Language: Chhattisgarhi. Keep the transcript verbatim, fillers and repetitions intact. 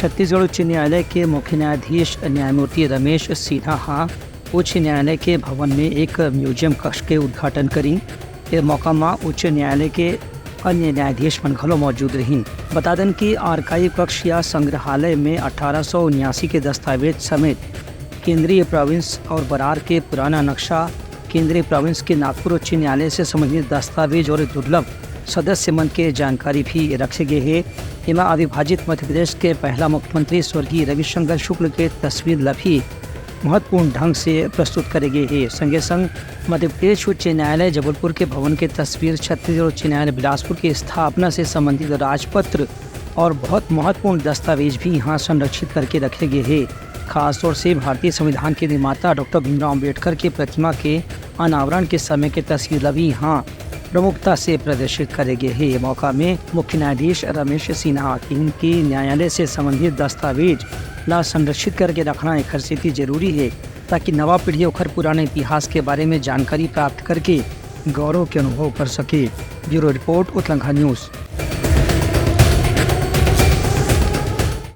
छत्तीसगढ़ उच्च न्यायालय के मुख्य न्यायाधीश न्यायमूर्ति रमेश सिन्हा हा उच्च न्यायालय के भवन में एक म्यूजियम कक्ष के उद्घाटन करीन। ए मौका म उच्च न्यायालय के अन्य न्यायाधीश मन घलो मौजूद रहिन। बता देन कि आर्काइव कक्ष या संग्रहालय में अठारह सौ उन्यासी के दस्तावेज समेत केंद्रीय प्रोविंस और बरार के पुराना नक्शा, केंद्रीय प्रोविंस के नागपुर उच्च न्यायालय से संबंधित दस्तावेज और दुर्लभ सदस्य मन के जानकारी भी रखे गे हे। एमा अविभाजित मध्य प्रदेश के पहला मुख्यमंत्री स्वर्गीय रविशंकर शुक्ल के तस्वीर ला भी महत्वपूर्ण ढंग से प्रस्तुत करे गे हे। संगे संग मध्य प्रदेश उच्च न्यायालय जबलपुर के भवन के तस्वीर, छत्तीसगढ़ उच्च न्यायालय बिलासपुर की स्थापना से संबंधित राजपत्र और बहुत महत्वपूर्ण दस्तावेज भी यहाँ संरक्षित करके रखे गे हे। खासतौर से भारतीय संविधान के निर्माता डॉक्टर भीमराव अंबेडकर के प्रतिमा के अनावरण के समय के तस्वीर ला भी यहाँ प्रमुखता से प्रदर्शित करे गे हे। ये मौका में मुख्य न्यायाधीश रमेश सिन्हा किहिन कि न्यायालय से संबंधित दस्तावेज ला संरक्षित करके रखना एखर सेती जरूरी हे, ताकि नवा पीढ़ी ओखर पुराने इतिहास के बारे में जानकारी प्राप्त करके गौरव के अनुभव कर सके। Bureau report, Utlangha news.